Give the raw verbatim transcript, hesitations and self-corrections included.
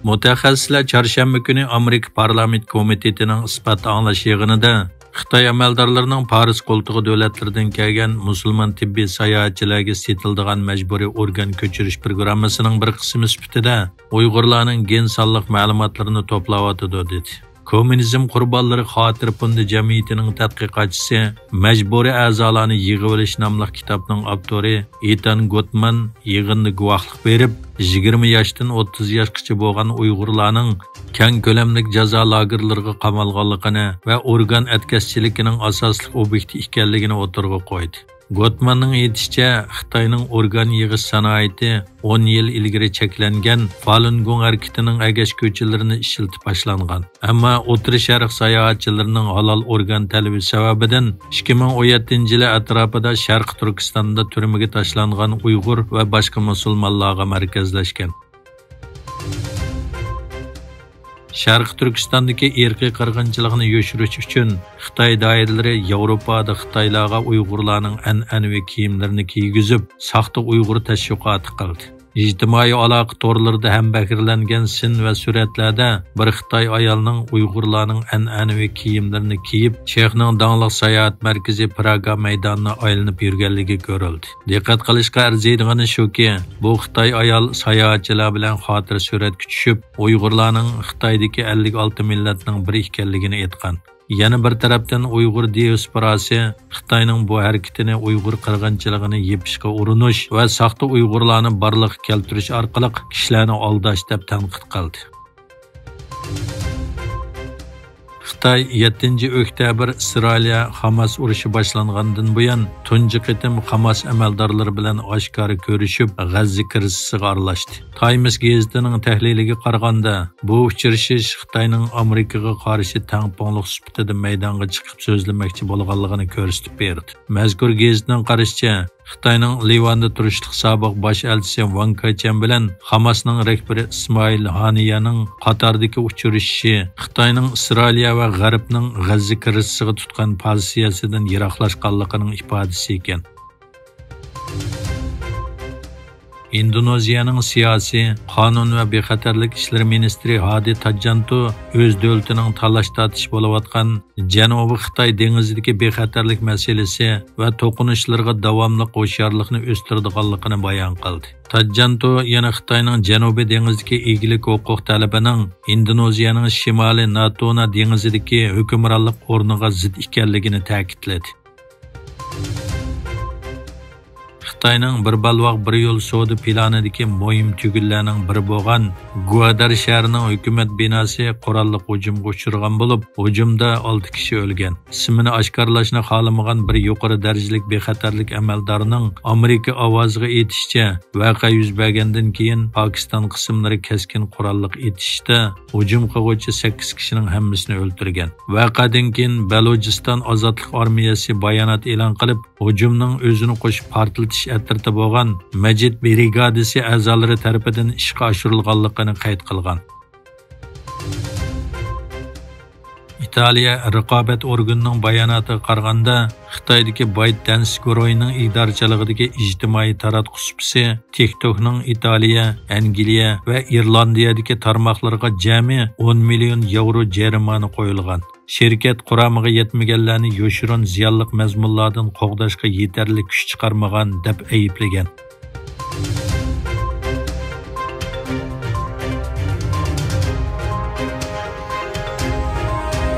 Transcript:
مۇتەخەسسىسلەر چارشەنبە كۈنى ئامېرىكا پارلامېنت كومىتېتىنىڭ ئىسپات ئاڭلاش يىغىنىدا خىتاي ئەمەلدارلىرىنىڭ پارس قولتۇقى دۆلەتلىرىدىن كەلگەن مۇسۇلمان تېببىي ساياھەتچىلەرگە سېتىلىدىغان مەجبۇرىي ئورگان كۆچۈرۈش پروگراممىسىنىڭ بىر قىسمى سۈپىتىدە ئۇيغۇرلارنىڭ گېن سانلىق مەلۇماتلىرىنى توپلاۋاتىدۇ، دېدى. كوممۇنىزم قۇربانلىرى خاتىرە فوندى جەمئىيىتىنىڭ تەتقىقاتچىسى، مەجبۇرىي ئەزالارنى يىغىۋېلىش ناملىق كىتابنىڭ ئاپتورى ئېتان گوتمان يىغىندا گۇۋاھلىق بېرىپ، يىگىرمە ياشتىن ئوتتۇز ياشقىچە بولغان ئۇيغۇرلارنىڭ كەڭ كۆلەملىك جازا لاگېرلىرىغا قامالغانلىقىنى ۋە ئورگان ئەتكەسچىلىكىنىڭ ئاساسلىق ئوبيېكتى ئىكەنلىكىنى ئوتتۇرىغا قويدى. گوتماننىڭ ئېيتىشىچە، خىتاينىڭ ئورگان يىغىش سانائىتى ئون يىل ئىلگىرى چەكلەنگەن فالۇنگوڭ ھەرىكىتىنىڭ ئەگەشكۈچىلىرىنى ئىشلىتىپ باشلانغان. ئەمما ئوتتۇرا شەرق ساياھەتچىلىرىنىڭ ھالال ئورگان تەلىپى سەۋەبىدىن ئىككى مىڭ ئون يەتتىنچى يىلى ئەتراپىدا شەرقىي تۈركىستاندا تۈرمىگە تاشلانغان ئۇيغۇر ۋە باشقا مۇسۇلمانلارغا مەركەزلەشكەن. شەرقىي تۈركىستاندىكى ئىرقىي قىرغىنچىلىقنى يوشۇرۇش ئۈچۈن خىتاي دائىرىلىرى ياۋروپادا خىتايلارغا ئۇيغۇرلارنىڭ ئەنئەنىۋى كىيىملىرىنى كىيگۈزۈپ، ساختا ئۇيغۇر تەشۋىقاتى قىلدى. ئىجتىمائىي ئالاقە تورلىرىدا ھەمبەھىرلەنگەن سىن ۋە سۈرەتلەردە بىر خىتاي ئايالنىڭ ئۇيغۇرلارنىڭ ئەنئەنىۋى كىيىملىرىنى كىيىپ، چېخنىڭ داڭلىق ساياھەت مەركىزى پراگا مەيدانىنى ئايلىنىپ يۈرگەنلىكى كۆرۈلدى. دىققەت قىلىشقا ئەرزىيدىغىنى شۇكى، بۇ خىتاي ئايال ساياھەتچىلەر بىلەن خاتىرە سۈرەتكە چۈشۈپ، ئۇيغۇرلارنىڭ خىتايدىكى ئەللىك ئالتە مىللەتنىڭ بىرى ئىكەنلىكىنى ئېيتقان. يەنە بىر تەرەپتىن، ئۇيغۇر دىياسپوراسى خىتاينىڭ بۇ ھەرىكىتىنى ئۇيغۇر قىرغىنچىلىقىنى يېپىشقا ئۇرۇنۇش ۋە ساختا ئۇيغۇرلارنى بارلىققا كەلتۈرۈش ئارقىلىق كىشىلەرنى ئالداش دەپ تەنقىد قىلدى. خىتاي يەتتىنچى ئۆكتەبىر ئىسرائىلىيە خاماس ئۇرۇشى باشلانغاندىن بۇيان تۇنجى قېتىم خاماس ئەمەلدارلىرى بىلەن ئاشكارا كۆرۈشۈپ، غەززە كىرىزىسىغا ئارىلاشتى. تايمس گېزىتىنىڭ تەھلىلىگە قارىغاندا، بۇ ئۇچرىشىش خىتاينىڭ ئامېرىكىغا قارشى تەڭپۇڭلۇق سۈپىتىدە مەيدانغا چىقىپ سۆزلىمەكچى بولغانلىقىنى كۆرسىتىپ بېرىدۇ. مەزكۇر گېزىتنىڭ قارىشىچە، خىتاينىڭ لىۋاندا تۇرۇشلۇق سابىق باش ئەلچىسى ۋاڭ كېچيەن بىلەن خاماسنىڭ رەھبىرى ئىسمائىل ھانىيەنىڭ قاتاردىكى ئۇچرىشىشى خىتاينىڭ ئىسرائىلىيە ۋە غەربنىڭ غەززە كىرىزىسىغا تۇتقان پوزىتسىيەسىدىن يىراقلاشقانلىقىنىڭ ئىپادىسى ئىكەن. ئىندونېزىيەنىڭ سىياسىي، قانۇن ۋە بىخەتەرلىك ئىشلىرى مىنىستىرى ھادى تاججانتو ئۆز دۆلىتىنىڭ تالاش-تارتىش بولۇۋاتقان جەنۇبىي خىتاي دېڭىزىدىكى بىخەتەرلىك مەسىلىسى ۋە توقۇنۇشلىرىغا داۋاملىق ھوشيارلىقنى ئۆستۈرىدىغانلىقىنى بايان قىلدى. تاججانتو يەنە خىتاينىڭ جەنۇبىي دېڭىزدىكى ئىگىلىك ھوقۇق تەلىپىنىڭ ئىندونېزىيەنىڭ شىمالىي ناتونا دېڭىزىدىكى ھۆكۈمرانلىق ئورنىغا زىت ئىكەنلىكىنى تەكىتلىدى. خىتاينىڭ بىر بەلباغ بىر يول سودا پىلانىدىكى مۇھىم تۈگۈنلەرنىڭ بىرى بولغان گۇادار شەھىرىنىڭ ھۆكۈمەت بىناسى قوراللىق ھۇجۇمغا ئۇچرىغان بولۇپ، ھۇجۇمدا ئالتە كىشى ئۆلگەن. ئىسمىنى ئاشكارىلاشنى خالىمىغان بىر يۇقىرى دەرىجىلىك بىخەتەرلىك ئەمەلدارىنىڭ ئامېرىكا ئاۋازىغا ئېيتىشىچە، ۋەقە يۈز بەرگەندىن كېيىن پاكىستان قىسىملىرى كەسكىن قوراللىق ئېتىشىشتا ھۇجۇم قىلغۇچى سەككىز كىشىنىڭ ھەممىسىنى ئۆلتۈرگەن. ۋەقەدىن كېيىن بەلۇچىستان ئازادلىق ئارمىيەسى بايانات ئېلان قىلىپ، ھۇجۇمنىڭ ئۆزىنى قوشۇپ پارتلىتىش ئەترىتى بولغان مەجىت برىگادىسى ئەزالىرى تەرىپىدىن ئىشقا ئاشۇرۇلغانلىقىنى قەيت قىلغان. ئىتالىيە رىقابەت ئورگىنىنىڭ باياناتىغا قارىغاندا، خىتايدىكى بايت دەنس گۇرۇھىنىڭ ئىدارىچىلىقىدىكى ئىجتىمائىي تاراتقۇ سۇپىسى تىك توكنىڭ ئىتالىيە، ئەنگلىيە ۋە ئىرلاندىيەدىكى تارماقلىرىغا جەمئىي ئون مىليون ياۋرو جەرىمانە قويۇلغان. شىركەت قۇرامىغا يەتمىگەنلەرنى يوشۇرۇن زىيانلىق مەزمۇنلاردىن قوغداشقا يېتەرلىك كۈچ چىقارمىغان، دەپ ئەيىبلىگەن.